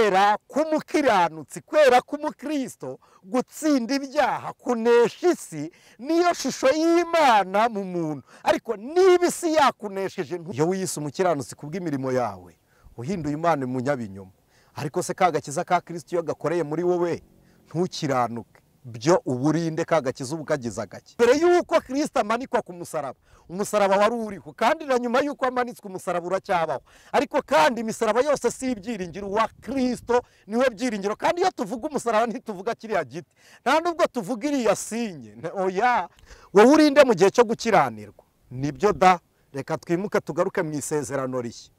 Kwera k'umukiranutsi, kwera k'umukristo, gutsinda ibyaha, kunesha isi, niyo shusho y'Imana mu muntu. Ariko niba isi yakunesheje, iyo wiyise umukiranutsi kubw'imirimo yawe, uhinduye Imana umunyabinyoma. Ariko se kagakiza ka Kristo iyo gakoreye muri wowe ntukiranuke, byo uburinde kagakiza ubukagiza gake. Mbere yuko Kristo amanikwa ku musaraba, umusaraba wari uriho, kandi na nyuma yuko amanitswe umusaraba uracyabaho. Ariko kandi imisaraba yose si ibyiringiro, wa Kristo niwe byiringiro. Kandi iyo tuvuga umusaraba ntituvuga kiriya giti, nta nubwo tuvuga iriya sinye, oya. Wowe urinde mu gihe cyo gukiranirwa. Nibyo da, reka twimuke tugaruke mu isezerano rishya.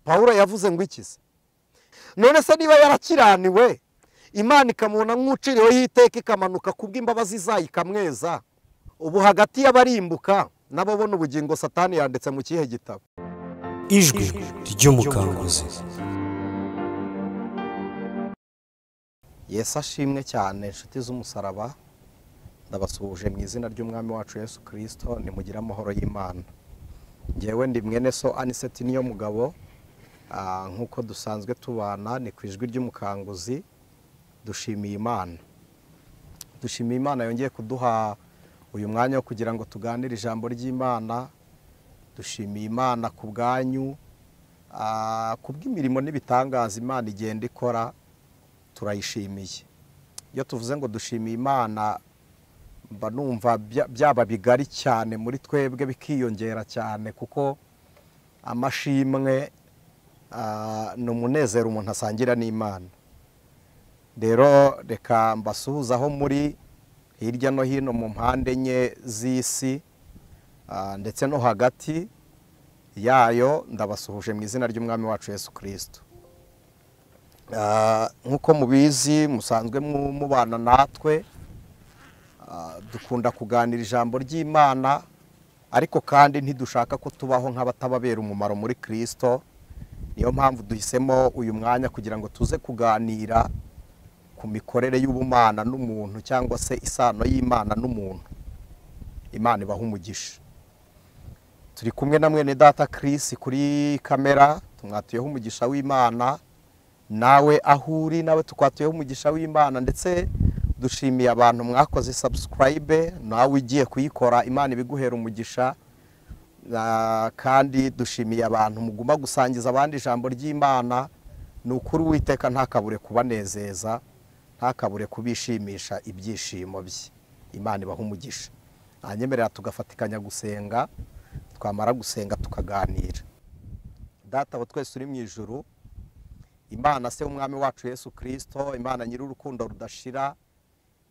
Pawulo yavuze ngo iki se? None se niba yarakiraniwe, Imana ikamubona nk'uciriweho iteka, ikamanuka kubw'imbabazi zayo ikamweza, ubu hagati y'abarimbuka n'ababona ubugingo Satani yanditse mu kihe gitabo? Ijwi ry'umukanguzi. Yesu ashimwe cyane, inshuti z'umusaraba, ndabasuhuje mu izina ry'Umwami wacu Yesu Kristo, nimugire amahoro y'Imana. Ngewe ndi mwene so Aniseti niyo mugabo, nk'uko dusanzwe tubana, ni ku ijwi ry'umukanguzi. Dushimiye Imana, dushimiye Imana yongeye kuduha uyu mwanya wo kugira ngo tuganire ijambo ry'Imana. Dushimiye Imana ku bwanyu, kubw'imirimo n'ibitangaza Imana igenda ikora, turayishimiye. Iyo tuvuze ngo dushimiye Imana, mba numva byaba bigari cyane muri twebwe, bikiyongera cyane, kuko amashimwe ni umunezero umuntu asangira n'Imana. Rero reka mbasuhuza aho muri hirya no hino mu mpande enye z'isi, ndetse no hagati yayo, ndabasuhuje mu izina ry'Umwami wacu Yesu Kristo. Nk'uko mubizi, musanzwe mubana natwe, dukunda kuganira ijambo ry'Imana, ariko kandi ntidushaka ko tubaho nk'abatababera umumaro muri Kristo. Niyo mpamvu duhisemo uyu mwanya kugira ngo tuze kuganira ku mikorere y'ubumana n'umuntu, cyangwa se isano y'Imana n'umuntu. Imana ibaha umugisha. Turi kumwe na mwene data Chris kuri kamera, tumwatuyeho umugisha w'Imana. Nawe aho uri, nawe tukwatuyeho umugisha w'Imana, ndetse dushimiye abantu mwakoze subscribe, nawe ugiye kuyikora, Imana ibiguhera umugisha. Kandi dushimiye abantu muguma gusangiza abandi ijambo ry'Imana. Ni ukuri Uwiteka ntakabure kubanezeza, ntakabure kubishimisha ibyishimo bye. Imana ibaha umugisha. Anyemerera tugafatikanya gusenga, twamara gusenga tukaganira. Data wa twese uri mu ijuru, Imana se Umwami wacu Yesu Kristo, Imana nyiri urukundo rudashira,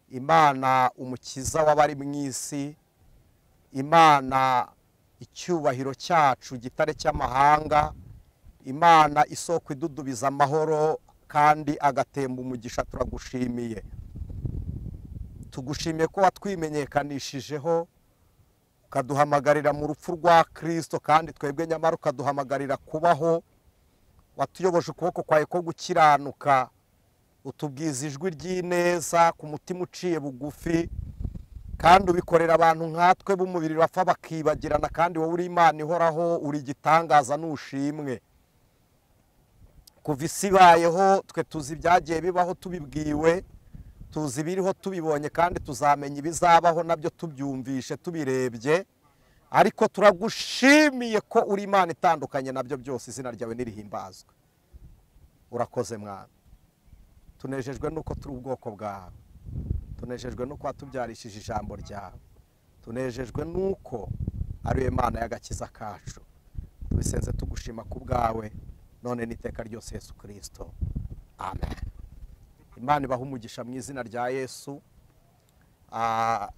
Imana umukiza w'abari mu isi, Imana icyubahiro cyacu, gitare cy'amahanga, Imana isoko idudubiza amahoro kandi agatemba umugisha, turagushimiye. Tugushimiye ko watwimenyekanishijeho, ukaduhamagarira mu rupfu rwa Kristo, kandi twebwe nyamara ukaduhamagarira kubaho. Watuyoboje ukuboko kwawe ko gukiranuka, utubwiza ijwi ry'ineza ku mutima uciye bugufi, kandi ubikorera abantu nkatwe b'umubiri bapfa bakibagirana, kandi wowe uri Imana ihoraho, uri igitangaza n'ushimwe. Kuva isi ibayeho twe tuzi ibyagiye bibaho tubibwiwe, tuzi ibiriho tubibonye, kandi tuzamenya ibizabaho nabyo tubyumvishe tubirebye. Ariko turagushimiye ko uri Imana itandukanye nabyo byose, izina ryawe nirihimbazwe. Urakoze Mwana, tunejejwe nuko turi ubwoko bwawe, tunejejwe nuko watubyarishije ijambo ryawe, tunejejwe nuko ari Imana y'agakiza kacu. Tubisenze tugushima ku bwawe none n'iteka ryose Yesu Kristo, amen. Imana ibaha umugisha mu izina rya Yesu.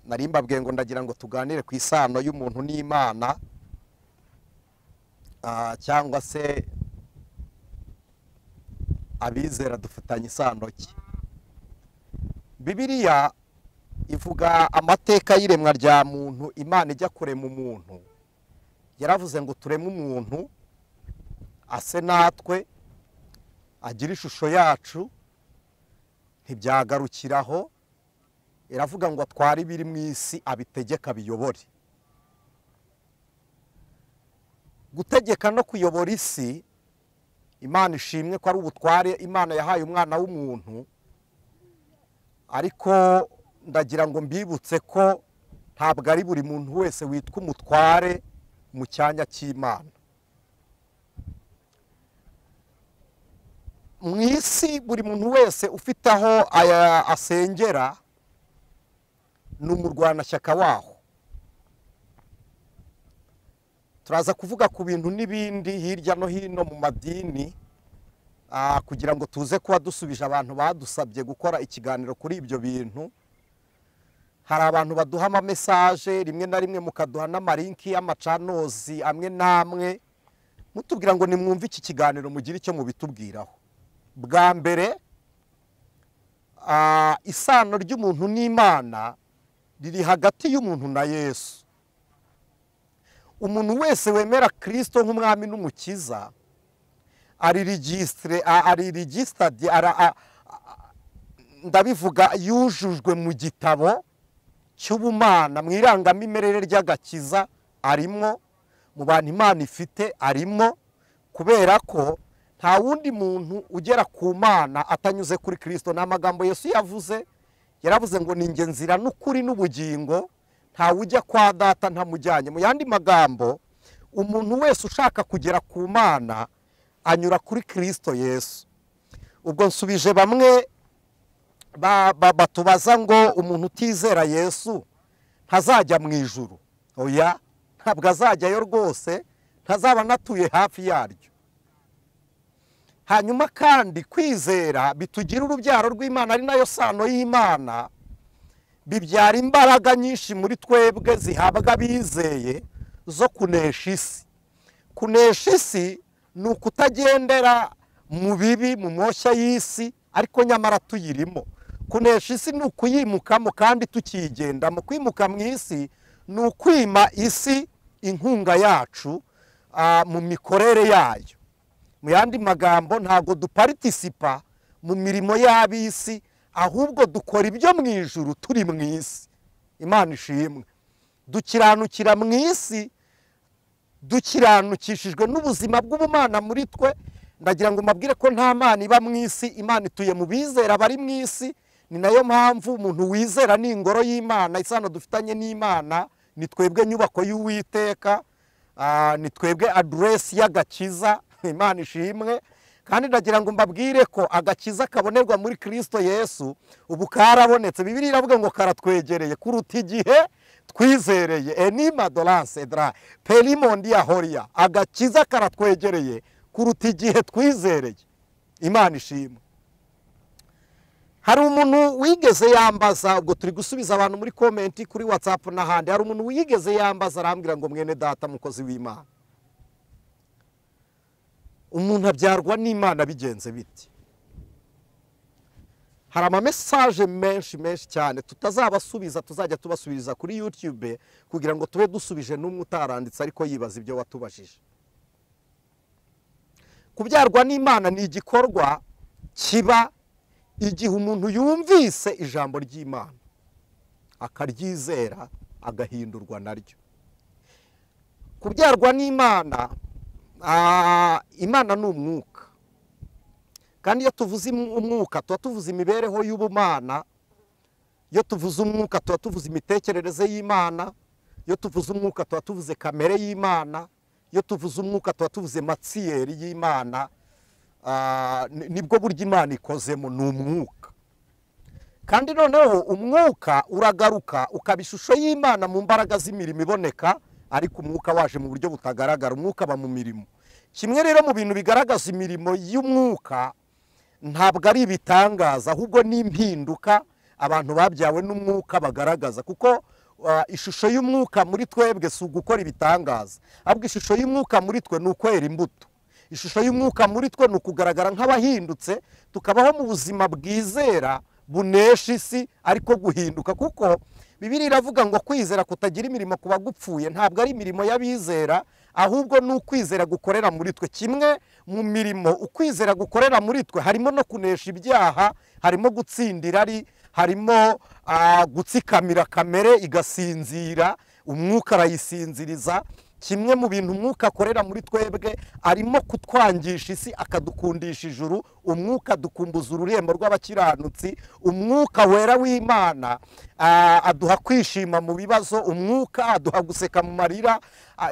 Nari mbabwiye ngo ndagira ngo tuganire ku isano y'umuntu n'Imana, cyangwa se abizera dufatanye isano ki. Bibiliya ivuga amateka y'iremwa rya muntu. Imana ijya kurema umuntu, yaravuze ngo tureme umuntu ase natwe, agira ishusho yacu. Ntibyagarukiraho, iravuga ngo atware ibiri mu isi, abitegeka biyobore. Gutegeka no kuyobora isi Imana ishimwe ko ari ubutware Imana yahaye umwana w'umuntu, ariko ndagira ngo mbibutse ko ntabwo ari buri muntu wese witwa umutware mu cyanya cy'Imana. Mu isi buri muntu wese ufite aho asengera ni umurwanashyaka waho. Turaza kuvuga ku bintu n'ibindi hirya no hino mu madini, kugira ngo tuze kuba dusubije abantu badusabye gukora ikiganiro kuri ibyo bintu. Hari abantu baduha ama message rimwe na rimwe mukaduha n'amalinki y'amacanozi amwe namwe, mutubwira ngo nimwumve iki kiganiro mugire icyo mubitubwiraho. Bwa mbere, isano ry'umuntu n'Imana riri hagati y'umuntu na Yesu. Umuntu wese wemera Kristo nk'umwami n'umukiza ari registre, ari registered, ndabivuga yujujwe mu gitabo cy'ubumana, mu irangamimerere ry'agakiza arimo, mu bantu Imana ifite arimo, kubera ko nta wundi muntu ugera ku Mana atanyuze kuri Kristo. Ni amagambo Yesu yavuze, yaravuze ngo ni njye nzira n'ukuri n'ubugingo, nta ujya kwa data ntamujyanye. Mu yandi magambo, umuntu wese ushaka kugera ku Mana anyura kuri Kristo Yesu. Ubwo nsubije bamwe batubaza ngo umuntu utizera Yesu ntazajya mu ijuru. Oya, ntabwo azajyayo rwose, ntazaba anatuye hafi yaryo. Hanyuma kandi kwizera bitugira urubyaro rw'Imana, ari nayo sano y'Imana, bibyara imbaraga nyinshi muri twebwe zihabwa abizeye zo kunesha isi. Kunesha isi ni ukutagendera mu bibi, mu moshya y'isi, ariko nyamara tuyirimo. Kunesha isi ni ukuyimukamo kandi tukiyigendamo. Kwimuka mu isi ni ukwima isi inkunga yacu mu mikorere yayo. Mu yandi magambo, ntabwo dupartisipa mu mirimo y'ab'isi, ahubwo dukora ibyo mu ijuru turi mu isi. Imana ishimwe. Dukiranukira mu isi, dukiranukishijwe n'ubuzima bw'ubumana muri twe. Ndagira ngo mbabwire ko nta Mana iba mu isi, Imana ituye mu bizera bari mu isi. Ni nayo mpamvu umuntu wizera ni ingoro y'Imana, isano dufitanye n'Imana, ni twebwe nyubako y'Uwiteka, ni twebwe address y'agakiza. Imana ishimwe. Kandi ndagira ngo mbabwire ko agakiza kabonerwa muri Kristo Yesu ubu karabonetse. Bibiliya iravuga ngo karatwegereye kuruta igihe twizereye. Enima dolance edra perimondia horia, agakiza karatwegereye kuruta igihe twizereye. Imana ishimwe. Hari umuntu wigeze yambaza, ubwo turi gusubiza abantu muri comment kuri WhatsApp n'ahandi, hari umuntu wigeze yambaza arambwira ngo mwene data mukozi w'Imana, umuntu abyarwa n'Imana bigenze biti? Hari ama message menshi menshi cyane tutazabasubiza, tuzajya tubasubiriza kuri YouTube kugira ngo tube dusubije n'umwe utaranditse ariko yibaza ibyo watubajije. Kubyarwa n'Imana ni igikorwa kiba igihe umuntu yumvise ijambo ry'Imana akaryizera agahindurwa naryo. Kubyarwa n'Imana, Imana ni umwuka, kandi iyo tuvuze umwuka tuba tuvuze imibereho y'ubumana, iyo tuvuze umwuka tuba tuvuze imitekerereze y'Imana, iyo tuvuze umwuka tuba tuvuze kamere y'Imana, iyo tuvuze umwuka tuba tuvuze matsiyeri y'Imana. Nibwo buryo Imana ikozemo, ni umwuka. Kandi noneho umwuka uragaruka ukaba ishusho y'Imana mu mbaraga z'imirimo iboneka, ariko umwuka waje mu buryo butagaragara, umwuka aba mu mirimo. Kimwe rero mu bintu bigaragaza imirimo y'umwuka ntabwo ari ibitangaza, ahubwo ni impinduka abantu babyawe n'umwuka bagaragaza. Kuko ishusho y'umwuka muri twebwe si ugukora ibitangaza, ahubwo ishusho y'umwuka muri twe ni ukwera imbuto. Ishusho y'umwuka muri twe ni ukugaragara nk'abahindutse, tukabaho mu buzima bwizera bunesha isi, ariko guhinduka. Kuko Bibiliya iravuga ngo kwizera kutagira imirimo kuba gupfuye. Ntabwo ari imirimo y'abizera, ahubwo ni ukwizera gukorera muri twe. Kimwe mu mirimo ukwizera gukorera muri twe harimo no kunesha ibyaha, harimo gutsinda irari, harimo gutsikamira kamere igasinzira, umwuka arayisinziriza. Kimwe mu bintu umwuka akorera muri twebwe, arimo kutwangisha isi akadukundisha ijuru. Umwuka dukumbuza ururembo rw'abakiranutsi. Umwuka wera w'Imana aduha kwishima mu bibazo, umwuka aduha guseka mu marira.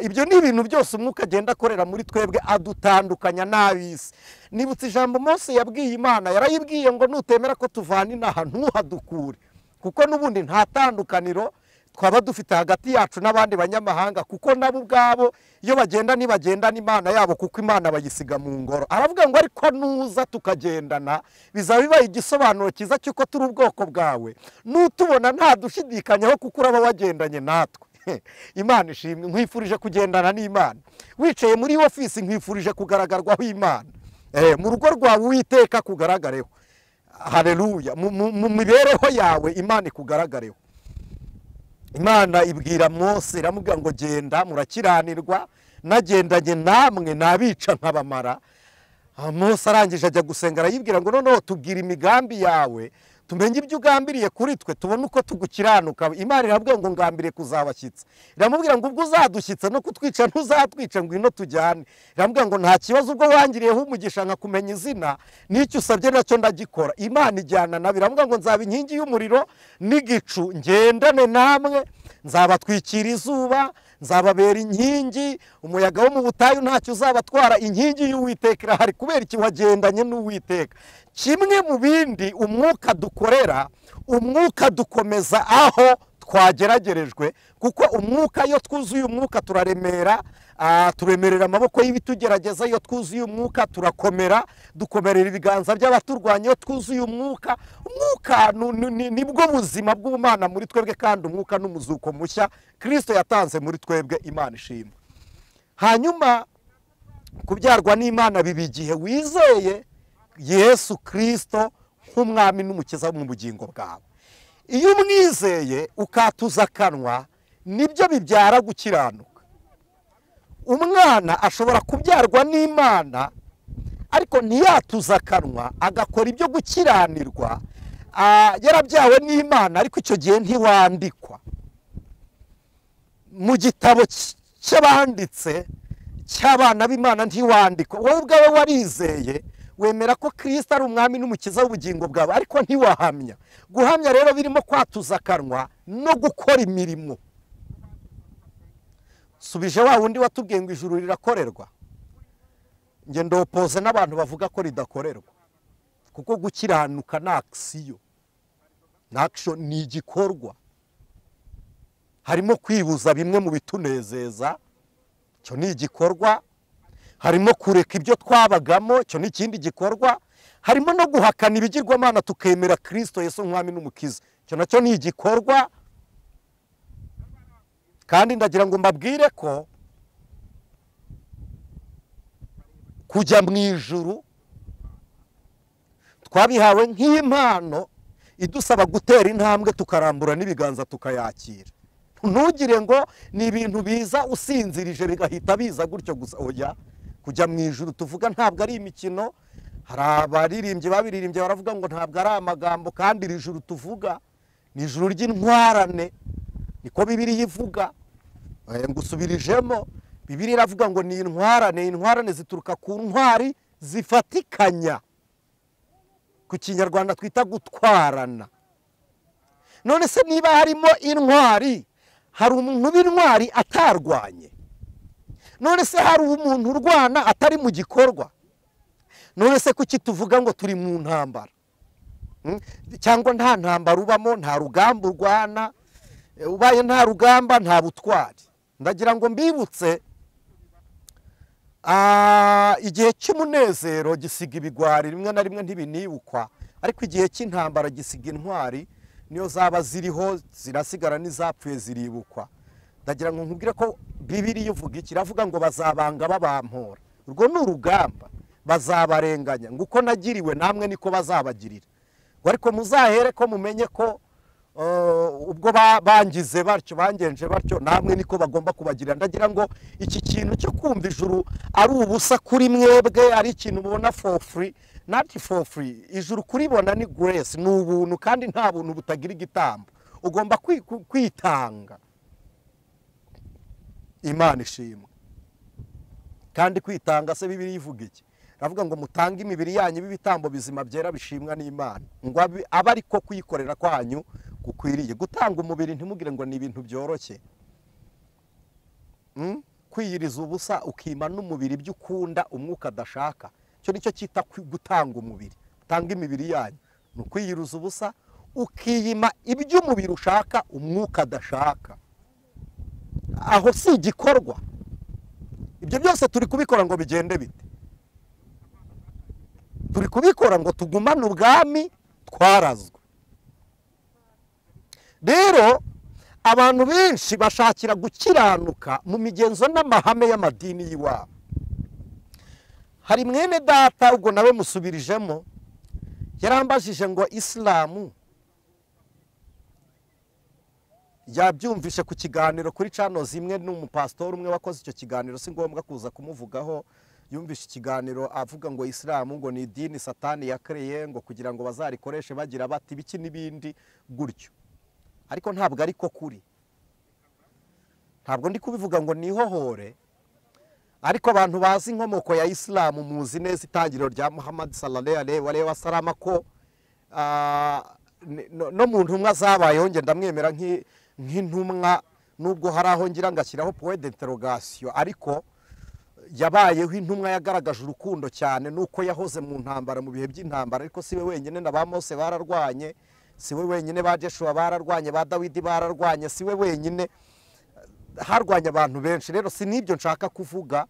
Ibyo ni ibintu byose umwuka agenda akorera muri twebwe, adutandukanya n'ab'isi. Nibutse ijambo Mose yabwiye Imana, yarayibwiye ngo nutemera ko tuvana inaha ntuhadukure, kuko n'ubundi nta tandukaniro twaba dufite hagati yacu n'abandi banyamahanga, kuko nabo ubwabo iyo bagenda ntibagendana Imana yabo, kuko Imana bayisiga mu ngoro. Aravuga ngo ariko nuza tukagendana bizaba bibaye igisobanuro cyiza cy'uko turi ubwoko bwawe, nutubona nta dushidikanyaho kuko uraba wagendanye natwe. Imana ishimwe. Nkwifurije kugendana n'Imana. Wicaye muri ofisi nkwifurije kugaragarwaho Imana. Mu rugo rwawe Uwiteka kugaragareho. Haleluya. Mu mibereho yawe Imana ikugaragareho. Imana ibwira Mose, iramubwira ngo genda murakiranirwa, nagendanye namwe nabica nkabamara. Mose arangije ajya gusenga, arayibwira ngo noneho tubwira imigambi yawe, tumenye ibyo ugambiriye kuri twe, tubone uko tugukiranuka. Imana irabwira ngo ngambiriye kuzabashyitsa. Iramubwira ngo ubwo uzadushyitsa no kutwica ntuzatwica, ngwino tujyane. Iramubwira ngo nta kibazo, ubwo wangiriyeho umugisha nkakumenya izina, n'icyo usabye nacyo ndagikora. Imana ijyana nabi, iramubwira ngo nzaba inkingi y'umuriro n'igicu, ngendane namwe, nzabatwikira izuba, nzababera inkingi, umuyaga wo mu butayu ntacyo uzabatwara. Inkingi y'Uwiteka irahari. Kubera iki? Wagendanye n'Uwiteka. Kimwe mu bindi umwuka dukorera, umwuka dukomeza aho twageragerejwe, kuko umwuka iyo twuzuye umwuka turaremera, turemerera amaboko y'ibitugerageza. Iyo twuzuye umwuka turakomera, dukomerera ibiganza by'abaturwanya. Iyo twuzuye umwuka, umwuka nibwo buzima bw'Imana muri twebwe, kandi umwuka n'umuzuko mushya Kristo yatanze muri twebwe. Imana ishimwe. Hanyuma kubyarwa n'Imana biba igihe wizeye Yesu Kristo nk'umwami n'umukiza mu bugingo bwawe. Iyo umwizeye ukatuza akanwa, nibyo bibyara gukiranuka. Umwana ashobora kubyarwa n'Imana ariko ntiyatuza akanwa agakora ibyo gukiranirwa, yarabyawe n'Imana ariko icyo gihe ntiwandikwa mu gitabo cy'abanditse cy'abana b'Imana, ntiwandikwa. Wowe ubwawe warizeye, wemera ko Kristo ari umwami n'umukiza w'ubugingo bwawe, ariko ntiwahamya. Guhamya rero birimo kwatuza akanwa no gukora imirimo. Subije wa wundi watubwiye ngo ijuru rirakorerwa, nge ndopoze n'abantu bavuga ko ridakorerwa, kuko gukiranuka ni action. Action ni igikorwa, harimo kwibuza bimwe mu bitunezeza, cyo ni igikorwa. Harimo kureka ibyo twabagamo, cyo ni ikindi gikorwa. Harimo no guhakana ibigirwamana tukemera Kristo Yesu nk'umwami n'umukiza, cyo nacyo ni igikorwa. Kandi ndagira ngo mbabwire ko kujya mu ijuru twabihawe nk'impano idusaba gutera intambwe tukarambura n'ibiganza tukayakira. Ntugire ngo ni ibintu biza usinzirije bigahita biza gutyo gusa. Oya, kujya mu ijuru tuvuga ntabwo ari imikino. Hari abaririmbyi babiririmbye baravuga ngo ntabwo ari amagambo, kandi iri juru tuvuga ni ijuru ry'intwarane, niko Bibiliya ivuga. Ngusubirijemo, Bibiliya iravuga ngo ni intwarane. Intwarane zituruka ku ntwari zifatikanya, ku kinyarwanda twita gutwarana. None se niba harimo intwari, hari umuntu w'intwari atarwanye? None se hari umuntu urwana atari mu gikorwa? None se kuki tuvuga ngo turi mu ntambara? Cyangwa nta ntambara ubamo, nta rugamba urwana? Ubaye nta rugamba nta butwari. Ndagira ngo mbibutse, igihe cy'umunezero gisiga ibigwari, rimwe na rimwe ntibinibukwa, ariko igihe cy'intambara gisiga intwari, niyo zaba ziriho zirasigara n'izapfuye ziribukwa. Ndagira ngo nkubwire ko Bibiliya ivuga iki, iravuga ngo bazabanga babampora. Urwo ni urugamba, bazabarenganya, ngo uko nagiriwe namwe niko bazabagirira. Ngo ariko muzahere ko mumenye ko ubwo bangize batyo, bangenje batyo, namwe niko bagomba kubagirira. Ndagira ngo iki kintu cyo kumva ijuru ari ubusa kuri mwebwe, ari ikintu mubona for free, not for free. Ijuru kuribona ni grace, ni ubuntu, kandi nta buntu butagira igitambo. Ugomba kwitanga. Imana ishimwe. Kandi kwitanga se Bibiliya ivuga iki? Ravuga ngo mutange imibiri yanyu ibitambo bizima byera bishimwa n'Imana, ngo abe ariko kuyikorera kwanyu gukwiriye. Gutanga umubiri ntimugire ngo ni ibintu byoroshye. Kwiyiriza ubusa ukima n'umubiri ibyo ukunda umwuka adashaka, cyo nicyo cyita gutanga umubiri. Tanga imibiri yanyu ni ukwiyiriza ubusa ukiyima ibyo umubiri ushaka umwuka adashaka. Aho si igikorwa. Ibyo byose turi kubikora ngo bigende bite? Turi kubikora ngo tugumane ubwami twarazwe. Rero abantu benshi bashakira gukiranuka mu migenzo n'amahame y'amadini y'iwabo. Hari mwene data ubwo nawe musubirijemo, yarambajije ngo Isilamu yabyumvishe ku kiganiro kuri channel zimwe n'umupastor umwe wakoze icyo kiganiro, si ngombwa kuza kumuvugaho. Yumvishe ikiganiro avuga ngo Isilamu ngo ni idini Satani yakreye ngo kugira ngo bazarikoreshe bagira bati biki n'ibindi gutyo. Ariko ntabwo ariko kuri. Ntabwo ndi kubivuga ngo nihohore, ariko abantu bazi inkomoko ya Isilamu muzi neza itangiriro rya Muhammad sallallahu alaihi wa sallam ko no mu ntumwa zabayeho nge ndamwemera nk'intumwa, nubwo hari aho ngira ngashyiraho point d'interrogation, ariko yabayeho intumwa yagaragaje urukundo cyane nuko yahoze mu ntambara mu bihe by'intambara. Ariko siwe wenyine, na ba Mose bararwanye, siwe wenyine, ba Joshua bararwanye, ba Dawidi bararwanye, siwe wenyine, harwanye abantu benshi. Rero si nibyo nshaka kuvuga,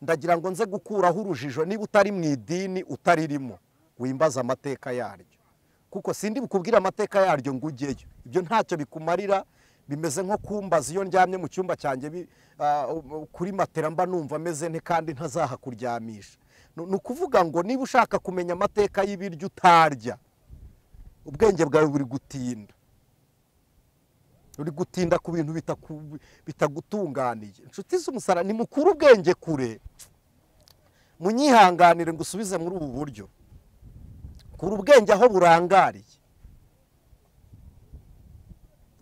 ndagira ngo nze gukuraho urujijo. Niba utari mu idini utaririmo, wimbaza amateka yaryo, kuko sindi bukubwira amateka yaryo ngo ujyeyo, ibyo ntacyo bikumarira. Bimeze nko kumbaza iyo ndyamye mu cyumba cyanjye kuri matera mba numva meze nte kandi ntazahakuryamisha. Ni ukuvuga ngo niba ushaka kumenya amateka y'ibiryo utarya, ubwenge bwawe buri gutinda, uri gutinda ku bintu bitagutunganiye. Inshuti z'umusara, ni mukuru ubwenge kure, munyihanganire ngo usubize muri ubu buryo. Kura ubwenge aho burangariye.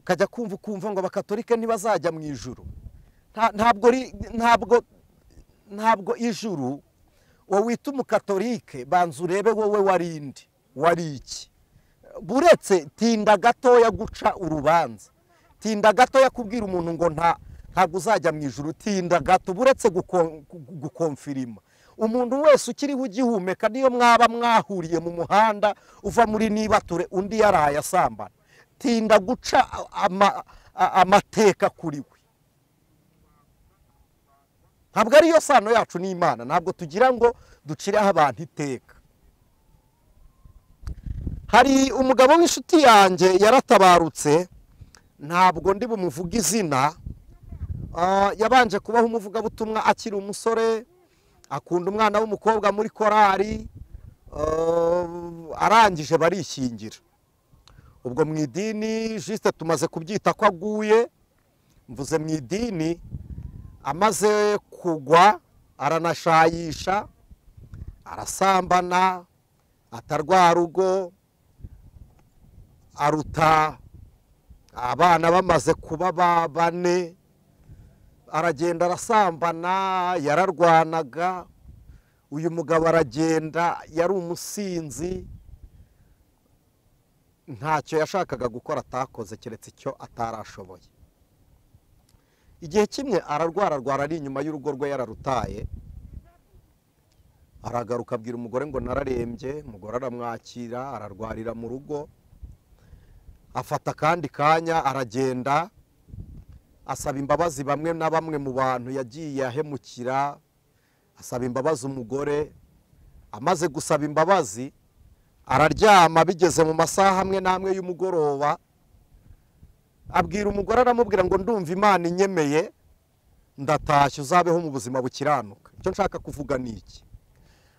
Ukajya kumva ukumva ngo abakatolika ntibazajya mu ijuru. Ntabwo ijuru wowe wita umukatolike, banza urebe wowe warindi wari iki. Buretse tinda gatoya guca urubanza, tinda gatoya kubwira umuntu ngo ntabwo uzajya mu ijuru, tinda gato buretse gukonfirima. Umuntu wese ukiriho ugihumeka, niyo mwaba mwahuriye mu muhanda uva muri nibature undi yaraye asambana, tinda guca amateka kuri we. Ntabwo ariyo sano yacu n'Imana, ntabwo tugira ngo ducireho abantu iteka. Hari umugabo w'inshuti yanjye yaratabarutse, ntabwo ndi bumuvuge izina. Yabanje kubaho umuvugabutumwa akiri umusore, akunda umwana w'umukobwa muri korari, arangije barishyingira. Ubwo mu idini juste tumaze kubyita ko aguye, mvuze mu idini, amaze kugwa aranashayisha, arasambana, atarwara rugo, aruta abana bamaze kuba bane, aragenda arasambana, yararwanaga. Uyu mugabo aragenda, yari umusinzi, ntacyo yashakaga gukora atakoze keretse icyo atarashoboye. Igihe kimwe ararwara, arwara ari inyuma y'urugo rwe yararutaye. Aragaruka abwira umugore ngo nararembye, umugore aramwakira, ararwarira mu rugo. Afata kandi kanya aragenda asaba imbabazi bamwe na bamwe mu bantu yagiye ahemukira, asaba imbabazi umugore. Amaze gusaba imbabazi araryama, bigeze mu masaha amwe n'amwe y'umugoroba, abwira umugore aramubwira ngo ndumva Imana inyemeye, ndatashye, uzabeho mu buzima bukiranuka. Icyo nshaka kuvuga ni iki: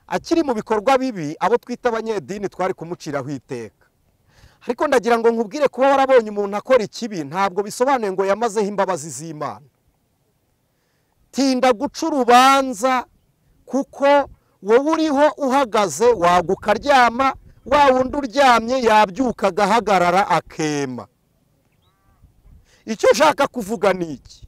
akiri mu bikorwa bibi, abo twita abanyedini twari kumuciraho iteka. Ariko ndagira ngo nkubwire, kuba warabonye umuntu akora ikibi ntabwo bisobanuye ngo yamazeho imbabazi z'Imana. Tinda guca urubanza, kuko wowe uriho uhagaze waguka aryama, wa wundi uryamye yabyuka agahagarara akema. Icyo nshaka kuvuga ni iki: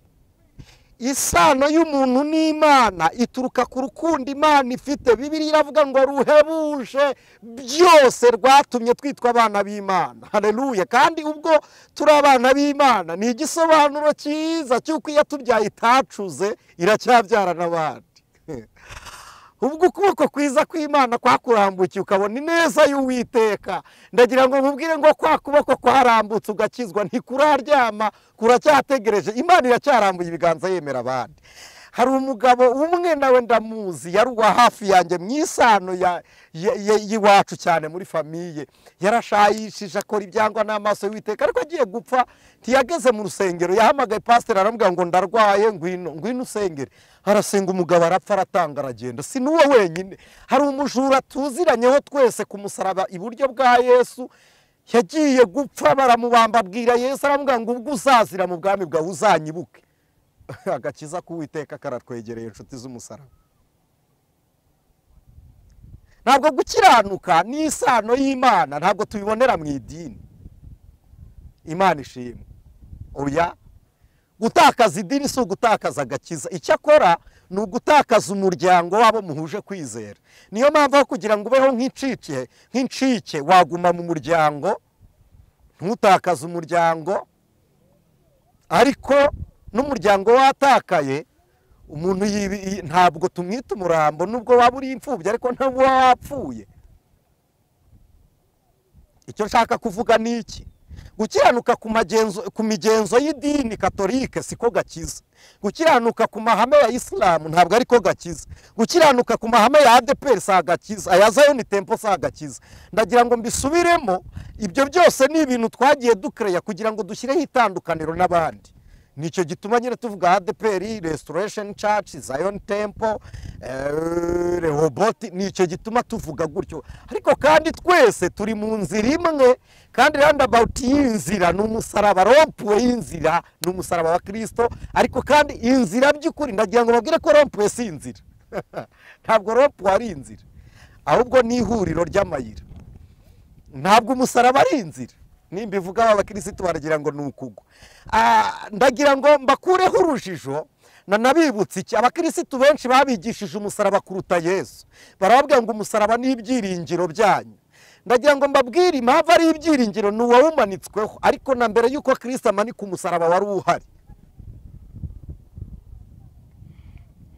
Isano y'umuntu n'Imana ituruka ku rukundo Imana ifite. Bibiliya iravuga ngo ruhebuje byose rwatumye twitwa abana b'Imana. Haleluya! Kandi ubwo turi abana b'Imana ni igisobanuro cyiza cy'uko iyo tubyaye itacuze iracyabyara n'abandi. Ubwo ukuboko kwiza kw'Imana kwakurambukiye ukabona ineza y'Uwiteka, ndagira ngo nkubwire ngo kwa kuboko kwarambutse ugakizwa ntikuraryama, kuracyategereje. Imana iracyarambuye ibiganza yemera abandi. Hari umugabo umwe nawe ndamuzi, yari uwa hafi yanjye mu isano y'iwacu cyane muri famiye. Yarashayishije akora ibyangwa n'amaso y'Uwiteka, ariko agiye gupfa ntiyageze mu rusengero. Yahamagaye pasiteri aramubwira ngo ndarwaye, ngwino ngwino usengere. Arasenga, umugabo arapfa, aratanga, aragenda. Si n'uwo wenyine, hari umujura tuziranyeho twese ku musaraba iburyo bwa Yesu, yagiye gupfa baramubamba, abwira Yesu aramubwira ngo ubwo uzazira mu bwami bwawe uzanyibuke. Agakiza k'Uwiteka karatwegereye, inshuti z'umusaraba. Ntabwo gukiranuka ni isano y'Imana, ntabwo tubibonera mu idini. Imana ishimwe. Oya, gutakaza idini si ugutakaza agakiza, icyakora ni ugutakaza umuryango wabo muhuje kwizera. Niyo mpamvu aho kugira ngo ubeho nk'incike waguma mu muryango, ntutakaze umuryango. Ariko n'umuryango watakaye, umuntu ntabwo tumwita umurambo nubwo waba uri imfubyi, ariko ntabwo wapfuye. Icyo nshaka kuvuga ni iki: gukiranuka ku migenzo y'idini katolike siko gakiza. Gukiranuka ku mahame ya Isilamu ntabwo ariko gakiza. Gukiranuka ku mahame ya ADEPR si agakiza, aya Zion Temple si agakiza. Ndagira ngo mbisubiremo, ibyo byose ni ibintu twagiye dukereya kugira ngo dushyireho itandukaniro n'abandi. Nicyo gituma nyine tuvuga ADEPR, Restoration Church, Zion Temple, Rehoboth, nicyo gituma tuvuga gutyo. Ariko kandi twese turi mu nzira imwe, kandi roundabout y'inzira ni umusaraba, rond-point y'inzira ni umusaraba wa Kristo. Ariko kandi inzira by'ukuri ndagira ngo babwire ko rond-point si inzira. Ntabwo rond-point ari inzira, ahubwo ni ihuriro ry'amayira. Ntabwo umusaraba ari inzira. Nimba ivuga abakirisitu baragira ngo ni ukugwa. Ndagira ngo mbakureho urujijo, nanabibutse iki: abakirisitu benshi babigishije umusaraba kuruta Yesu. Barababwira ngo umusaraba ni ibyiringiro byanyu. Ndagira ngo mbabwire impamvu ari ibyiringiro, ni uwawumanitsweho. Ariko na mbere y'uko Kristo amanika umusaraba wari uhari.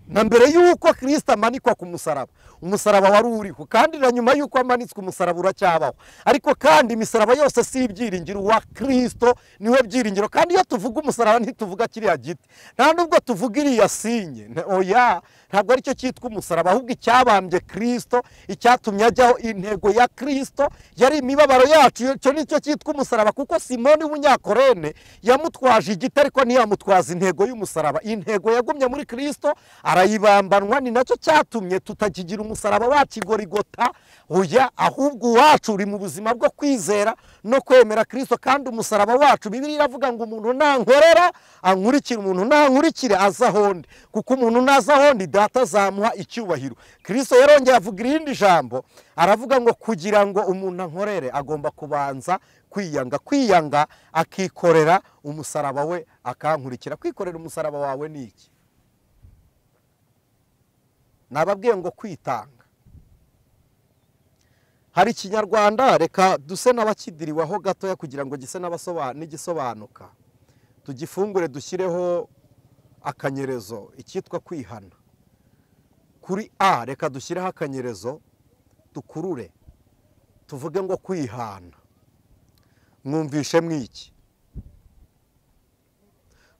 Na mbere y'uko Kristo amanikwa ku musaraba, umusaraba wari uriho, kandi na nyuma y'uko amanitswe umusaraba uracyabaho. Ariko kandi imisaraba yose si ibyiringiro, wa Kristo niwe byiringiro. Kandi iyo tuvuga umusaraba ntituvuga kiriya giti, nta nubwo tuvuga iriya sinye, oya, ntabwo aricyo cyitwa umusaraba, ahubwo icyabambye Kristo, icyatumye ajyaho, intego ya Kristo yari imibabaro yacu, icyo nicyo cyitwa umusaraba. Kuko Simoni w'umunyakorene yamutwaje igiti, ariko ntiyamutwaza intego y'umusaraba. Intego yagumye muri Kristo arayibambanwa, ni nacyo cyatumye tutakigira umusaraba wacu igorigota, oya, ahubwo uwacu uri mu buzima bwo kwizera no kwemera Kristo. Kandi umusaraba wacu, Bibiliya iravuga ngo umuntu nankorera ankurikire, umuntu nankurikire aza ahondi, kuko umuntu naza ahondi Data azamuha icyubahiro. Kristo yarongeye avuga irindi jambo, aravuga ngo kugira ngo umuntu ankorere agomba kubanza kwiyanga, kwiyanga akikorera umusaraba we akankurikira. Kwikorera umusaraba wawe ni iki? Nababwiye ngo kwitanga. Hari ikinyarwanda, reka duse n'abakidiriwaho gatoya kugira ngo gise n'igisobanuka, tugifungure dushyireho akanyerezo, icyitwa kwihana. Kuri A reka dushyireho akanyerezo, dukurure tuvuge ngo kwihana. Mwumvishe mwiki?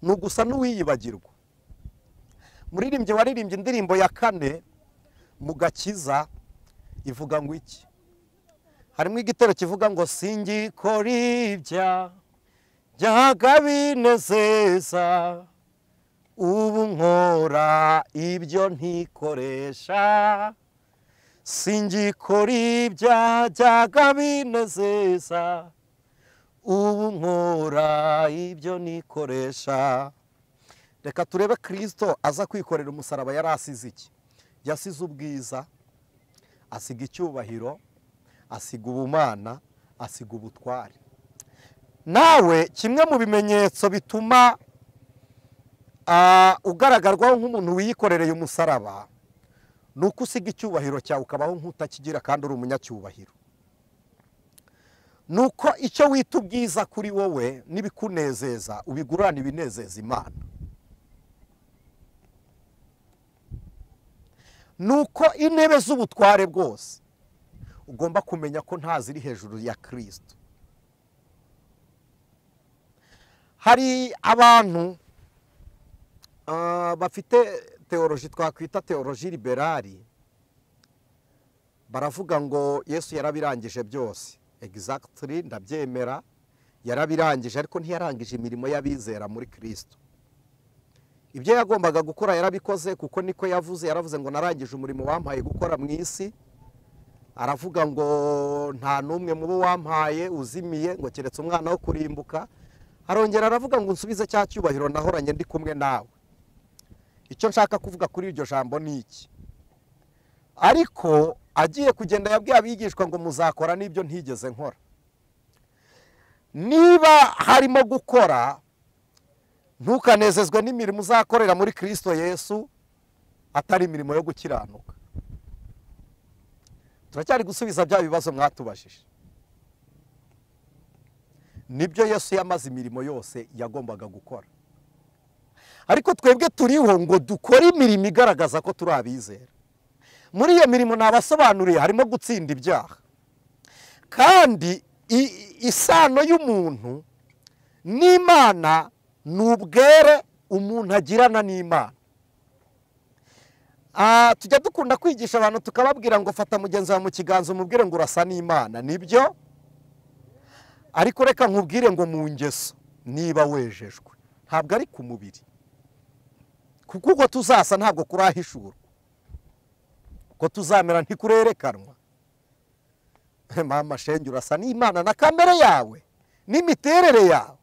Ni ugusa n'uwiyibagirwa. Muririmbyi waririmbye indirimbo ya kane mu gakiza ivuga ngo iki? Harimo igitero kivuga ngo singikora ibya byaga binezeza, ubu nkora ibyo ntikoresha. Singikora ibya byaga binezeza, ubu nkora ibyo nikoresha. Reka turebe Kristo aza kwikorera umusaraba yari asize iki? Yasize ubwiza, asiga icyubahiro, asiga ubumana, asiga ubutware. Nawe kimwe mu bimenyetso bituma Ugaragarwaho nk'umuntu wiyikorereye umusaraba ni uko usiga icyubahiro cyawe ukabaho nk'utakigira kandi uri umunyacyubahiro. Ni uko icyo wita ubwiza kuri wowe n'ibikunezeza ubigurana ibinezeza Imana. Ni uko intebe z'ubutware bwose ugomba kumenya ko nta ziri hejuru ya Kristo. Hari abantu bafite teoloji twakwita teoloji liberali, baravuga ngo Yesu yarabirangije byose. Exactly, ndabyemera, yarabirangije, ariko ntiyarangije imirimo y'abizera muri Kristo. Ibyo yagombaga gukora yarabikoze, kuko niko yavuze. Yaravuze ngo narangije umurimo wampaye gukora mu isi. Aravuga ngo nta n'umwe mu bo wampaye uzimiye, ngo keretse umwana wo kurimbuka. Arongera aravuga ngo nsubize cya cyubahiro nahoranye ndi kumwe nawe. Icyo nshaka kuvuga kuri iryo jambo ni iki? Ariko agiye kugenda yabwiye abigishwa ngo muzakora n'ibyo ntigeze nkora. Niba harimo gukora, ntukanezezwe n'imirimo uzakorera muri Kristo Yesu atari imirimo yo gukiranuka. Turacyari gusubiza bya bibazo mwatubajije. Nibyo Yesu yamaze imirimo yose yagombaga gukora, ariko twebwe turiho ngo dukore imirimo igaragaza ko turi abizera. Muri iyo mirimo nabasobanuriye harimo gutsinda ibyaha. Kandi isano y'umuntu n'Imana ni ubwere umuntu agirana n'Imana. Tujya dukunda kwigisha abantu tukababwira ngo fata mugenzi wawe mu kiganza umubwire ngo urasa n'Imana. Nibyo, ariko reka nkubwire ngo mu ngeso niba wejejwe, ntabwo ari ku mubiri, kuko uko tuzasa ntabwo kurahishurwa, uko tuzamera ntikurerekanwa. Mama shenge, urasa n'Imana na kamere yawe n'imiterere yawe.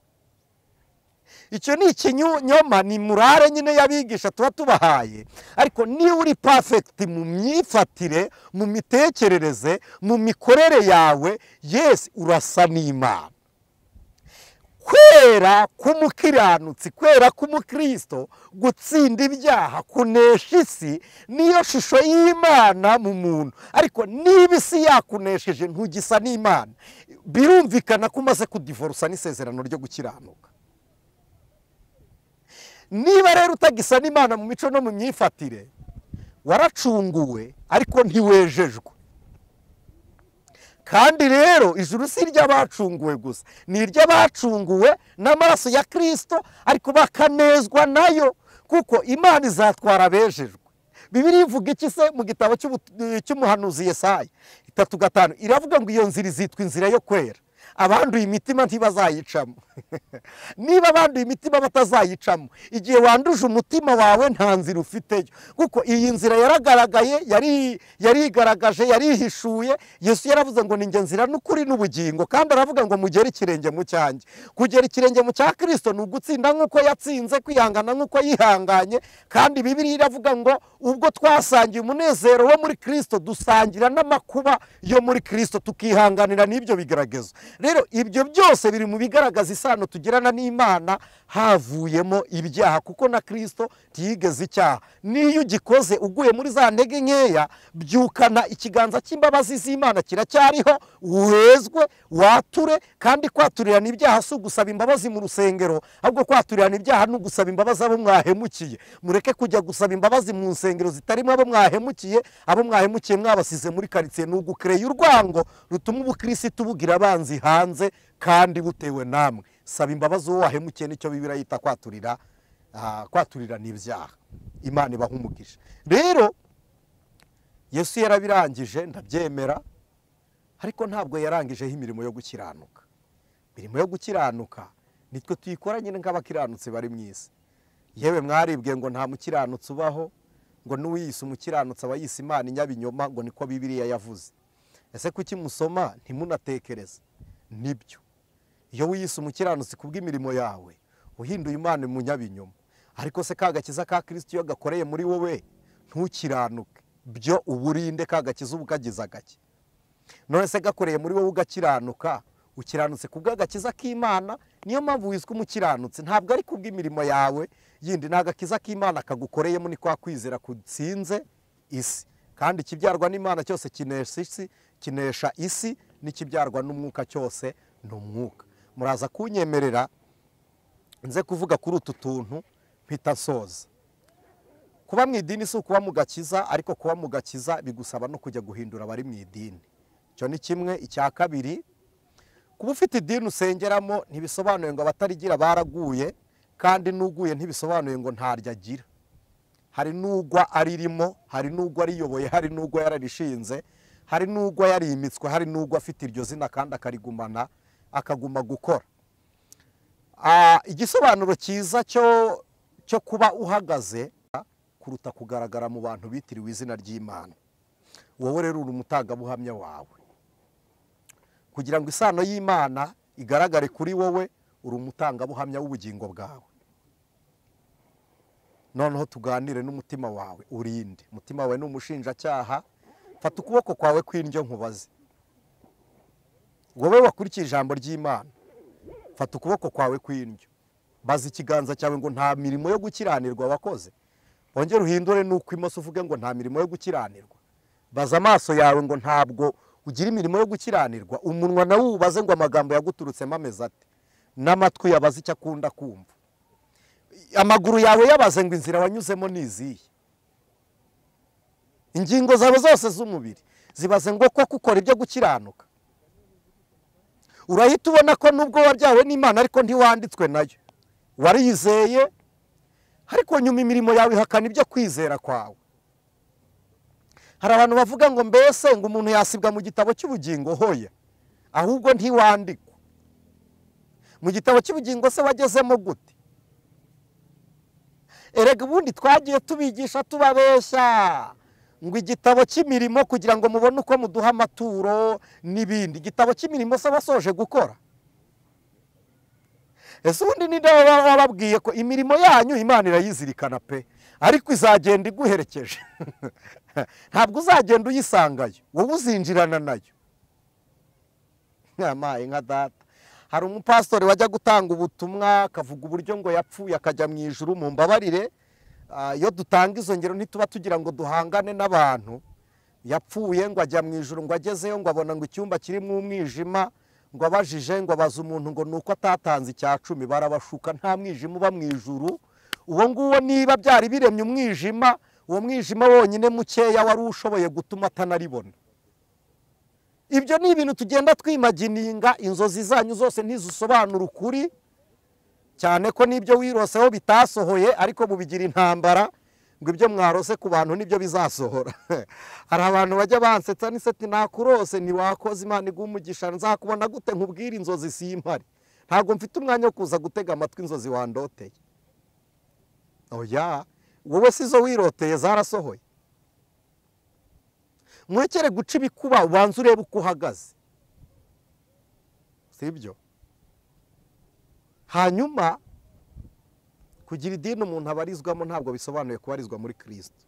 Icyo ni ikinyoma, ni murare nyine y'abigisha tuba tubahaye. Ariko niba uri perfect mu myifatire, mu mitekerereze, mu mikorere yawe, yes, urasa n'Imana. Kwera k'umukiranutsi, kwera k'umukristo, gutsinda ibyaha, kunesha isi, niyo shusho y'Imana mu muntu. Ariko niba isi yakunesheje ntugisa n'Imana, birumvikana ko umaze kudivorusa n'isezerano ryo gukiranuka. Niba rero utagisa n'Imana mu mico no mu myifatire, waracunguwe ariko ntiwejejwe. Kandi rero ijuru si iry'abacunguwe gusa, ni iry'abacunguwe n'amaraso ya Kristo, ariko bakanezwa nayo, kuko Imana izatwara abejejwe. Bibiliya ivuga iki se mu gitabo cy'umuhanuzi Yesaya 3:5? Iravuga ngo iyo nzira izitwa inzira yo kwera, abanduye imitima ntibazayicamo. Niba abanduye imitima batazayicamo, igihe wanduje umutima wawe nta nzira ufiteyo, kuko iyi nzira yaragaragaye, yarigaragaje, yarihishuye. Yesu yaravuze ngo ninjye nzira n'ukuri n'ubugingo, kandi aravuga ngo mugere ikirenge mu cyanjye. Kugera ikirenge mu cya Kristo ni ugutsinda nk'uko yatsinze, kwihangana nk'uko yihanganye. Kandi Bibiliya iravuga ngo ubwo twasangiye umunezero wo muri Kristo, dusangira n'amakuba yo muri Kristo, tukihanganira n'ibyo bigeragezo. Rero ibyo byose biri mu bigaragaza isano tugirana n'Imana havuyemo ibyaha, kuko na Kristo ntiyigeze icyaha. Niyo ugikoze uguye muri za ntege nkeya, byukana ikiganza cy'imbabazi z'Imana kiracyariho, wezwe, wature. Kandi kwaturirana ibyaha si ugusaba imbabazi mu rusengero, ahubwo kwaturirana ibyaha ni ugusaba imbabazi abo mwahemukiye. Mureke kujya gusaba imbabazi mu nsengero zitarimo abo mwahemukiye. Abo mwahemukiye mwabasize muri karitsiye. Ni ugukereye urwango rutuma ubukirisitu bugira abanzi hanze kandi butewe namwe. Saba imbabazi uwo wahemukiye, nicyo Bibiliya yita kwaturira, kwaturirana ibyaha. Imana ibaha umugisha. Rero Yesu yarabirangije, ndabyemera, ariko ntabwo yarangijeho imirimo yo gukiranuka. Imirimo yo gukiranuka nitwe tuyikora nyine nk'abakiranutsi bari mu isi. Yewe mwaribwiye ngo nta mukiranutsi ubaho, ngo n'uwiyise umukiranutsi aba yise Imana inyabinyoma, ngo niko Bibiliya yavuze. Ese kuki musoma ntimunatekereze? Nibyo, iyo wiyise umukiranutsi kubw'imirimo yawe, uhinduye Imana umunyabinyoma. Ariko se ka gakiza ka Kristo iyo gakoreye muri wowe ntukiranuke, byo uburinde ka gakiza ubukagiza gake. None se gakoreye muri wowe ugakiranuka, ukiranutse kubw'agakiza k'Imana, niyo mpamvu wiswe umukiranutsi. Ntabwo ari kubw'imirimo yawe yindi. Ni agakiza k'Imana kagukoreyemo, ni kwa kwizera kutsinze isi. Kandi ikibyarwa n'Imana cyose kinesha isi, kinesha isi, n'ikibyarwa n'umwuka cyose ni umwuka. Muraza kunyemerera nze kuvuga kuri utu tuntu mpita nsoza. Kuba mu idini si ukuba mu gakiza, ariko kuba mu gakiza bigusaba no kujya guhindura abari mu idini. Icyo ni kimwe. Icya kabiri, kuba ufite idini usengeramo ntibisobanuye ngo abatarigira baraguye, kandi n'uguye ntibisobanuye ngo ntaryo agira. Hari n'ugwa aririmo, hari n'ugwa ariyoboye, hari n'ugwa yararishinze, hari n'ugwa yarimitswe, hari n'ugwa afite iryo zina kandi akarigumana, akaguma gukora. Igisobanuro cyiza cyo kuba uhagaze kuruta kugaragara mu bantu bitiriwe izina ry'Imana. Wowe rero uri umutangabuhamya wawe. Kugira ngo isano y'Imana igaragare kuri wowe, uri umutangabuhamya w'ubugingo bwawe. Noneho tuganire n'umutima wawe, urinde. Umutima wawe ni umushinjacyaha. Fata ukuboko kwawe kw'indyo nkubaze. Wowe wakurikiye ijambo ry'Imana, fata ukuboko kwawe kw'indyo, baza ikiganza cyawe ngo nta mirimo yo gukiranirwa wakoze. Wongere uhindure n'uko imoso uvuge ngo nta mirimo yo gukiranirwa. Baza amaso yawe ngo ntabwo ugira imirimo yo gukiranirwa. Umunwa nawe ubaze ngo amagambo yaguturutsemo ameze ate, n'amatwi yabaze icyo akunda kumva. Amaguru yawe yabaze ngo inzira wanyuzemo ni izihe. Ingingo zawe zose z'umubiri zibaze ngo koko ukora ibyo gukiranuka. Urahita ubona ko nubwo wabyawe n'Imana ariko ntiwanditswe nayo, wariyizeye, ariko nyuma imirimo yawe ihakana ibyo kwizera kwawe. Hari abantu bavuga ngo mbese ngo umuntu yasibwa mu gitabo cy'ubugingo? Hoya, ahubwo ntiwandikwa mu gitabo cy'ubugingo. Se wagezemo gute? Erega ubundi twagiye tubigisha tubabeshya ngo igitabo cy'imirimo kugira ngo mubone uko muduha amaturo n'ibindi. Igitabo cy'imirimo se basoje gukora? Ese ubundi ninde wababwiye ko imirimo yanyu Imana irayizirikana pe, ariko izagenda iguherekeje? Ntabwo uzagenda uyisangayo, wowe uzinjirana nayo. Nyamaye nka data. Hari umupastori wajya gutanga ubutumwa akavuga uburyo ngo yapfuye akajya mu ijuru. Mumbabarire, iyo dutanga izo ngero ntituba tugira ngo duhangane n'abantu. Yapfuye ngo ajya mu ijuru, ngo agezeyo ngo abona ngo icyumba kirimo umwijima, ngo abajije ngo abaza umuntu ngo nuko atatanze icya 10. Barabashuka, nta mwijima uba mu ijuru. Uwo nguwo niba byari biremye umwijima, uwo mwijima wonyine mukeya wari ushoboye gutuma atanaribona. Ibyo ni ibintu tugenda twimagininga. Inzozi zanyu zose ntizisobanura ukuri, cyane ko n'ibyo wiroseho bitasohoye, ariko mubigira intambara ngo ibyo mwarose ku bantu nibyo bizasohora. Hari abantu bajya bansetsa n'iseti nakurose ntiwakoze, Imana iguhe umugisha, nzakubona gute nkubwire inzozi simpari? Ntabwo mfite umwanya wo kuza gutega amatwi inzozi wandoteye. Oya, wowe sizo wiroteye zarasohoye. Murekere guca ibikuba, ubanze urebe uko uhagaze, sibyo? Hanyuma kugira idini umuntu abarizwamo ntabwo bisobanuye kubarizwa muri Kristo.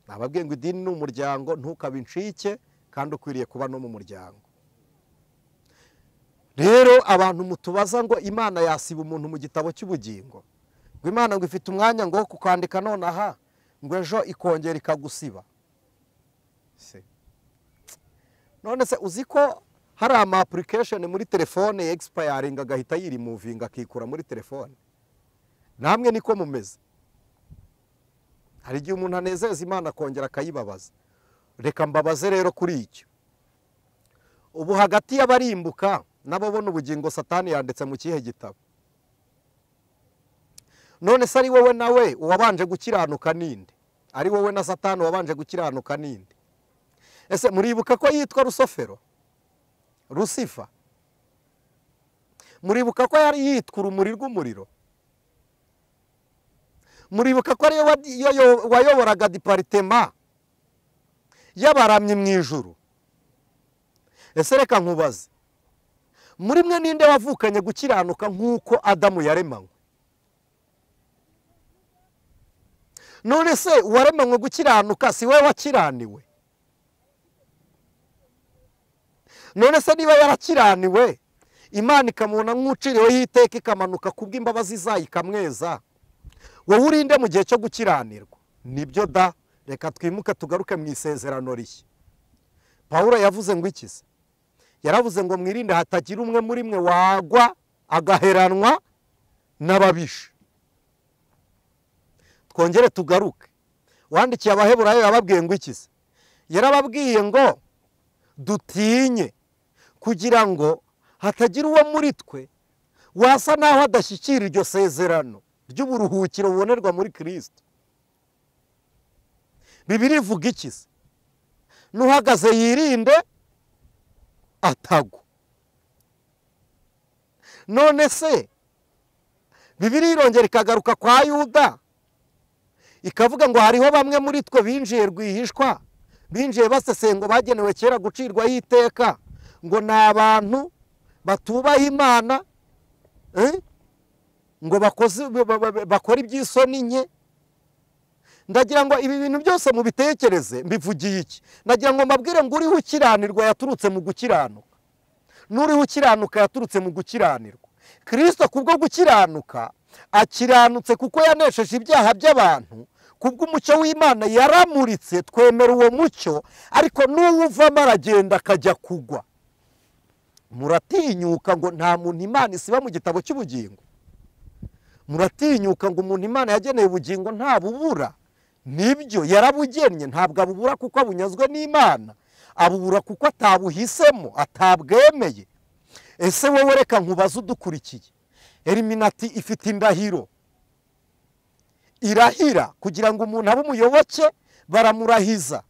Nababwiye ngo idini ni umuryango, ntukabe incike, kandi ukwiriye kuba no mu muryango. Rero abantu mutubaza ngo Imana yasiba umuntu mu gitabo cy'ubugingo, ngo Imana ngo ifite umwanya ngo kukandika nonaha, ngo ejo ikongera ikagusiba. None se uzi ko hari ama application muri telefone expiring agahita yirimuvinga akikura muri telefone? Namwe niko mumeze. Hari igihe umuntu anezeza Imana akongera akayibabaza. Reka mbabaze rero kuri icyo. Ubu hagati y'abarimbuka n'ababona ubugingo, Satani yanditse mu kihe gitabo? None se ari wowe nawe uwabanje gukiranuka ninde? Ari wowe na Satani wabanje gukiranuka ninde? Ese muribuka ko yitwa Rusofero? Rusifa? Muribuka ko yari yitwa urumuri rw'umuriro? Muribuka ko ariyo wayoboraga departema y'abaramyi mu ijuru? Ese reka nkubaze, muri mwe ninde wavukanye gukiranuka nk'uko Adamu yaremanywe? None se uwaremanywe gukiranuka si we wakiraniwe? None se niba yarakiraniwe, Imana ikamubona nk'uciriweho iteka ikamanuka kubw'imbabazi zayo ikamweza, Wowe urinde mu gihe cyo gukiranirwa. Nibyo da, reka twimuke tugaruke mu isezerano rishya. Pawulo yavuze ngo iki se? Yaravuze ngo mwirinde hatagira umwe muri mwe wagwa agaheranwa n'ababisha. Twongere tugaruke. Wandikiye Abaheburayo yababwiye ngo iki se? Yarababwiye ngo dutinye kugira ngo hatagira uwo muri twe wasa naho adashyikira iryo sezerano ry'uburuhukiro bubonerwa muri Kristo. Bibiliya ivuga iki se? N'uhagaze yirinde atagwa. None se Bibiliya irongera ikagaruka kwa Yuda ikavuga ngo hariho bamwe muri twe binjiye rwihishwa, binjiye basesengo bagenewe kera gucirwa y'iteka, ngo ni abantu batubaha Imana, ngo bakora iby'isoni nke. Ndagira ngo ibi bintu byose mubitekereze. Mbivugiye iki? Ndagira ngo mbabwire ngo uriho ukiranirwa yaturutse mu gukiranuka, n'uriho ukiranuka yaturutse mu gukiranirwa. Kristo kubwo gukiranuka akiranutse kuko yanesheje ibyaha by'abantu, kubw'umucyo w'Imana yaramuritse, twemera uwo mucyo, ariko n'uwuvamo aragenda akajya kugwa. Muratinyuka ngo nta muntu Imana isiba mu gitabo cy'ubugingo? Muratinyuka ngo umuntu Imana yageneye ubugingo ntabubura? Nibyo, yarabugennye, ntabwo abubura kuko abunyazwe n'Imana, abubura kuko atabuhisemo, atabwemeye. Ese wowe reka nkubaze udukurikiye, Eliminati ifite indahiro irahira kugira ngo umuntu abe umuyoboke, baramurahiza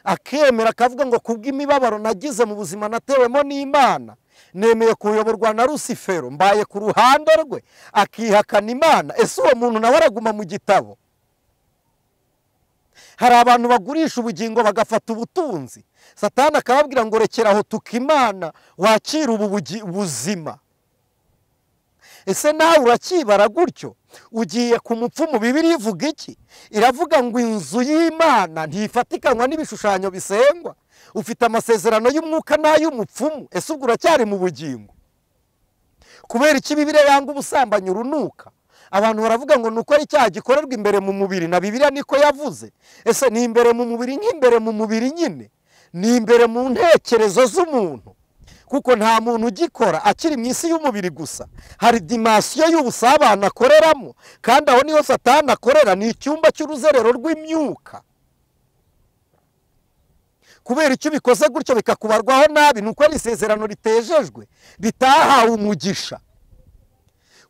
akemera akavuga ngo kubw'imibabaro nagize mu buzima natewemo n'Imana, nemeye kuyoborwa na Rusifero, mbaye ku ruhande rwe, akihakana Imana. Ese uwo muntu nawe araguma mu gitabo? Hari abantu bagurisha ubugingo bagafata ubutunzi, Satani akababwira ngo rekera aho tuka Imana wakira ubu buzima. Ese nawe urakibara gutyo? Ugiye ku mupfumu? Bibiliya ivuga iki? Iravuga ngo inzu y'Imana ntifatikanwa n'ibishushanyo bisengwa. Ufite amasezerano y'umwuka n'ay'umupfumu, ese ubwo uracyari mu bugingo? Kubera iki Bibiliya yanga ubusambanyi urunuka? Abantu baravuga ngo nuko ari icyaha gikorerwa imbere mu mubiri, na Bibiliya niko yavuze. Ese ni imbere mu mubiri nk'imbere mu mubiri nyine? Ni imbere mu ntekerezo z'umuntu, kuko nta muntu ugikora akiri mu isi y'umubiri gusa. Hari dimansiyo y'ubusabane akoreramo, kandi aho niho Satani akorera, ni icyumba cy'uruzerero rw'imyuka. Kubera icyo ubikoze gutyo bikakubarwaho nabi, nuko ari isezerano ritejejwe, ritahawe umugisha.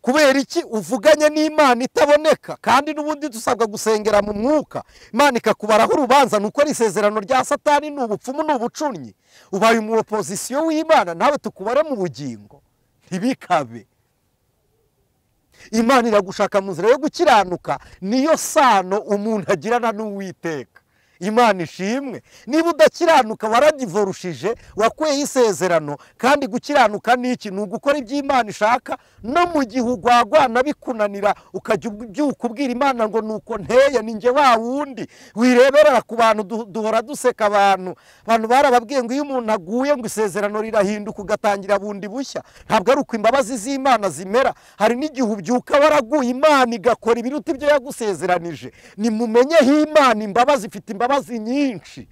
Kubera iki uvuganye n'Imana itaboneka, kandi n'ubundi dusabwa gusengera mu mwuka, Imana ikakubaraho urubanza, nuko ari isezerano rya Satani, ni ubupfumu, ni ubucunnyi. Ubaye mu opozisiyo w'Imana, nawe tukubare mu bugingo. Ntibikabe. Imana iragushaka mu nzira yo gukiranuka, niyo sano umuntu agirana n'Uwiteka. Imana ishimwe. Niba udakiranuka waradivorushije, wakuyeho isezerano. Kandi gukiranuka ni iki? Ni ugukora ibyo Imana ishaka, no mu gihe ugwagwana bikunanira ukajya ubyuka ubwira Imana ngo nuko nteye, ni njye wa wundi wireberera ku bantu. Duhora duseka abantu barababwiye ngo iyo umuntu aguye ngo isezerano rirahinduka ugatangira bundi bushya. Ntabwo ari uko imbabazi z'Imana zimera. Hari n'igihe ubyuka waraguye, Imana igakora ibiruta ibyo yagusezeranije. Nimumenyeho Imana imbabazi, ifite imbabazi nyinshi.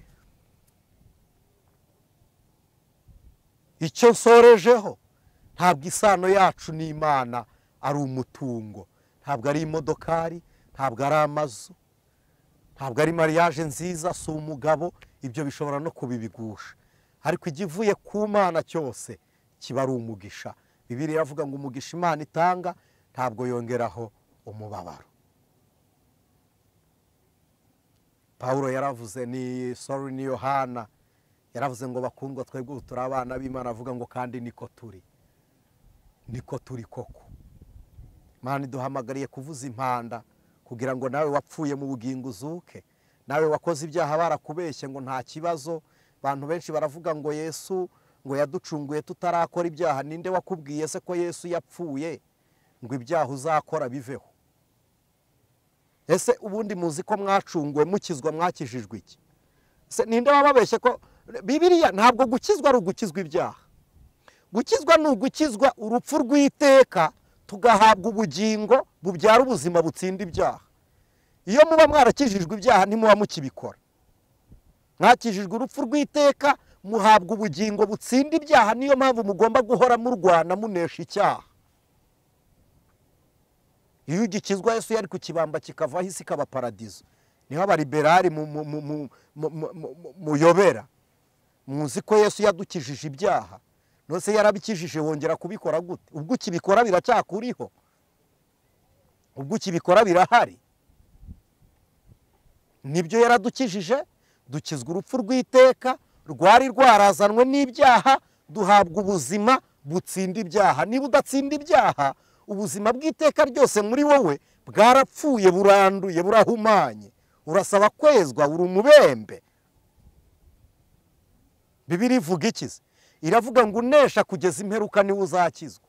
Icyo nsorejeho, ntabwo isano yacu n'Imana ari umutungo, ntabwo ari imodokari, ntabwo ari amazu, ntabwo ari mariage nziza, si umugabo, ibyo bishobora no kubibigusha. Ariko igivuye ku Mana cyose kiba ari umugisha. Bibiliya iravuga ngo umugisha Imana itanga ntabwo yongeraho umubabaro. Pawulo yaravuze, ni sorry, ni Yohana yaravuze ngo bakundwa twebwe turi abana b'Imana, avuga ngo kandi niko turi, niko turi koko. Imana iduhamagariye kuvuza impanda kugira ngo nawe wapfuye mu bugingo uzuke, nawe wakoze ibyaha barakubeshye ngo nta kibazo. Abantu benshi baravuga ngo Yesu ngo yaducunguye tutarakora ibyaha. Ninde wakubwiye se ko Yesu yapfuye ngo ibyaha uzakora biveho? Ese ubundi muzi ko mwacunguwe mukizwa mwakijijwe iki? Ese ninde wababeshye ko Bibiliya ntabwo gukizwa ari ugukizwa ibyaha? Gukizwa ni ugukizwa urupfu rw'iteka, tugahabwa ubugingo bubyara ubuzima butsinda ibyaha. Iyo muba mwarakijijwe ibyaha ntimuba mukibikora. Mwakijijwe urupfu rw'iteka, muhabwa ubugingo butsinda ibyaha. Niyo mpamvu mugomba guhora murwana munesha icyaha. Iyo ugikizwa Yesu yari ku kibamba kikavaho isi ikaba paradizo. Niho abaliberali muyobera. Muzi ko Yesu yadukijije ibyaha. Nose yarabikijije wongera kubikora gute? Ubwo ukibikora biracyakuriho. Ubwo ukibikora birahari. Nibyo yaradukijije, dukizwa urupfu rw'iteka rwari rwarazanwe n'ibyaha, duhabwa ubuzima butsinda ibyaha. Niba udatsinda ibyaha, ubuzima bw'iteka ryose muri wowe bwarapfuye, buranduye, burahumanye. Urasaba kwezwa, uri umubembe. Bibiliya ivuga ikize? Iravuga ngo unesha kugeza imperuka niwe uzakizwa.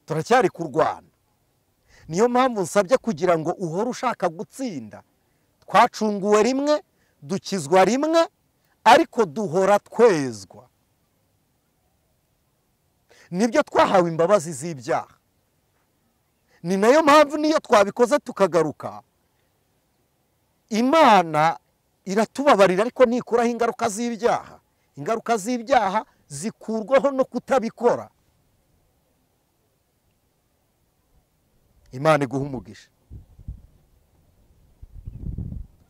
Turacyari kurwana. Niyo mpamvu nsabye kugira ngo uhore ushaka gutsinda. Twacunguwe rimwe, dukizwa rimwe, ariko duhora twezwa. Nibyo twahawe imbabazi z'ibyaha. Ni nayo mpamvu niyo twabikoze tukagaruka, Imana iratubabarira, ariko ntikuraho ingaruka z'ibyaha. Ingaruka z'ibyaha zikurwaho no kutabikora. Imana iguha umugisha.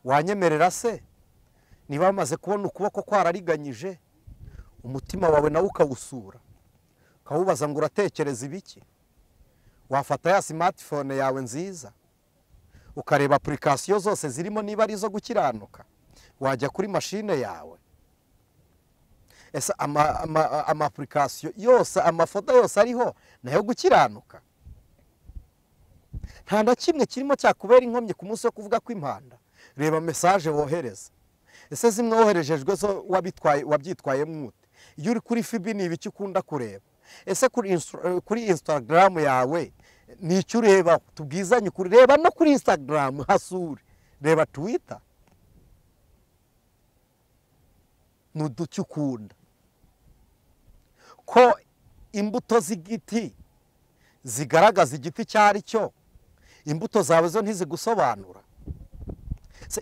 Wanyemerera se niba wamaze kubona ukuboko kwarariganyije, umutima wawe nawe ukawusura, ukawubaza ngo uratekereza ibiki? Wafata ya smartphone yawe nziza, ukareba application zose zirimo niba ari izo gukiranuka. Wajya kuri mashine yawe, ese ama application yose, amafoto yose ariho nayo gukiranuka? Nta na kimwe kirimo cyakubera inkomyi ku munsi wo kuvuga kw'impanda. Reba message wohereza. Ese zimwe woherejejwe zo wabyitwaye mwute? Iyo uri kuri FB ni ibiki ukunda kureba? Ese kuri Instagram yawe ni icyo ureba? Tubwizanye ukuri. Reba no kuri Instagram hasure, reba Twitter, nuduki ukunda. Ko imbuto z'igiti zigaragaza igiti cyari cyo, imbuto zawe zo ntizigusobanura.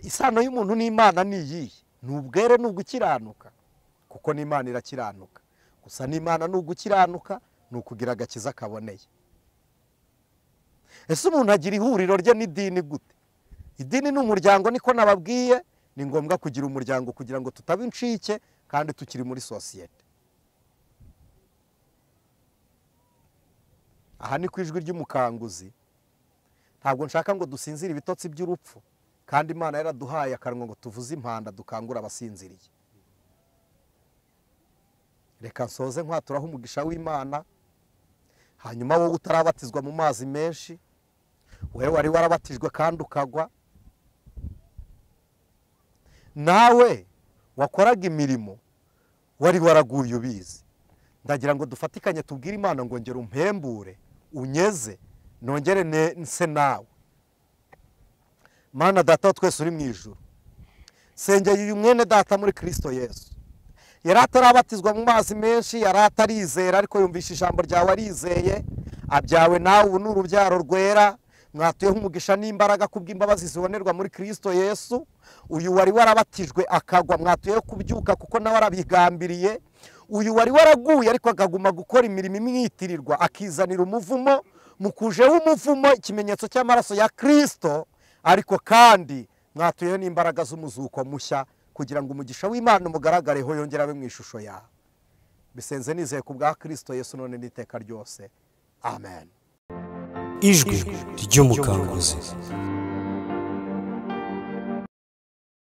Isano y'umuntu n'Imana ni iyihe? Ni ubwere, ni ugukiranuka. Kuko n'Imana irakiranuka. Gusa n'Imana ni ugukiranuka, ni ukugira agakiza kaboneye. Ese umuntu agira ihuriro rye n'idini gute? Idini ni umuryango, niko nababwiye. Ni ngombwa kugira umuryango kugira ngo tutaba incike kandi tukiri muri sosiyete. Aha ni ku ijwi ry'umukanguzi. Ntabwo nshaka ngo dusinzire ibitotsi by'urupfu, kandi Imana yaraduhaye akanwa ngo tuvuze impanda dukangura abasinziriye. Reka nsoze nkaturaho umugisha w'Imana. Hanyuma wowe utarabatizwa mu mazi menshi, wewe wari warabatijwe kandi ukagwa, nawe wakoraga imirimo wari waraguye ubizi, ndagira ngo dufatikanye tubwire Imana ngo ngere umpembure, unyeze, nongere nse nawe. Mana data twese uri mu ijuru, sengeye uyu mwene data muri Kristo Yesu. Yari atarabatizwa mu mazi menshi, yari atarizera, ariko yumvisha ijambo ryawe arizeye, abyawe nawe ubu ni urubyaro rwera. Mwatuyeho umugisha n'imbaraga kubw'imbabazi zibonerwa muri Kristo Yesu. Uyu wari warabatijwe akagwa, mwatuyeho kubyuka kuko nawe arabigambiriye. Uyu wari waraguye ariko akaguma gukora imirimo imwitirirwa, akizanira umuvumo, mukujeho umuvumo, ikimenyetso cy'amaraso ya Kristo. Ariko kandi mwatuyeho n'imbaraga z'umuzuko mushya, kugira ngo umugisha w'Imana umugaragareho, yongera abe mu ishusho yawe. Bisenze nizeye ku bwa Kristo Yesu none n'iteka ryose. Amen. Ijwi ry'umukanguzi.